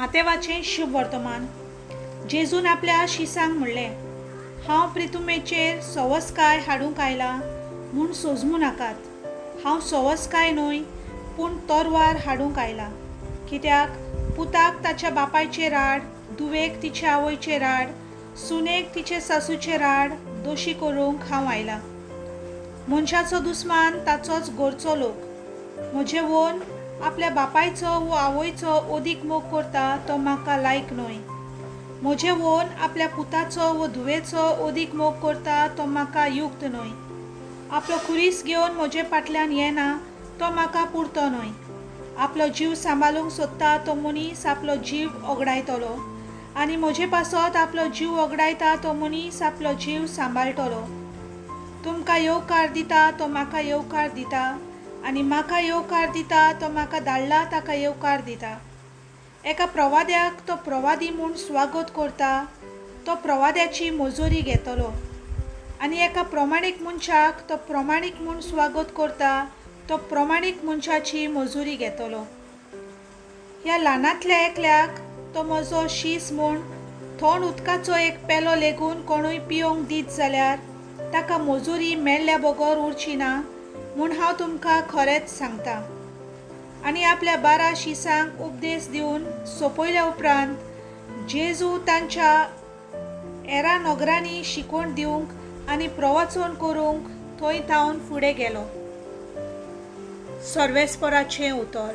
मातेवाचें शुभवर्तमान. जेजून आपल्या शिसांक म्हणलें, हांव प्रितुमेचेर सवसकाय हाडूंक आयलां म्हूण सोजमूं नाकात. हांव सवसकाय न्हय पूण तरवार हाडूंक आयलां. कित्याक पुताक ताच्या बापायचेर आड, धुवेक तिचे आवयचेर आड, सुनेक तिचे सासूचेर आड दोशी करूंक हांव आयलां. मनशाचो दुस्मान ताचोच घरचो लोक. म्हजे वोन आपल्या बापायचो वो आवयचो अदीक मोग करता तो म्हाका लायक न्हय. म्हजे वोन आपल्या पुताचो वो धुवेचो अदीक मोग करता तो म्हाका युक्त न्हय. आपलो खुरीस घेवन म्हजे फाटल्यान येना तो म्हाका पुरतो न्हय. आपलो जीव सांबाळूंक सोदता तो मनीस आपलो जीव ओगडायतलो आनी म्हजे पासत आपलो जीव ओगडायता तो मनीस आपलो जीव सांबाळटलो. तुमकां येवकार दिता तो म्हाका येवकार दिता आनी म्हाका येवकार दिता तो म्हाका धाडला ताका येवकार दिता. एका प्रवाद्याक तो प्रवादी म्हूण स्वागत करता तो प्रवाद्याची मजुरी घेतलो आनी एका प्रमाणीक मनशाक तो प्रमाणीक म्हूण स्वागत करता तो प्रमाणीक मनशाची मजुरी घेतलो. ह्या ल्हानांतल्या एकल्याक तो म्हजो शीस म्हूण थंड उदकाचो एक पेलो लेगून कोणूय पिवंक दीत जाल्यार ताका मजुरी मेळ्ळ्या बगर उरची ना म्हूण हांव तुमकां खरेंच सांगता. आनी आपल्या 12 शिसांक उपदेश दिवन सोंपयल्या उपरांत जेजू तांच्या एरा नगरांनी शिकवण दिवंक आनी प्रवचन करूंक थंय थावन फुडें गेलो. सर्वेस्पराचें उतर.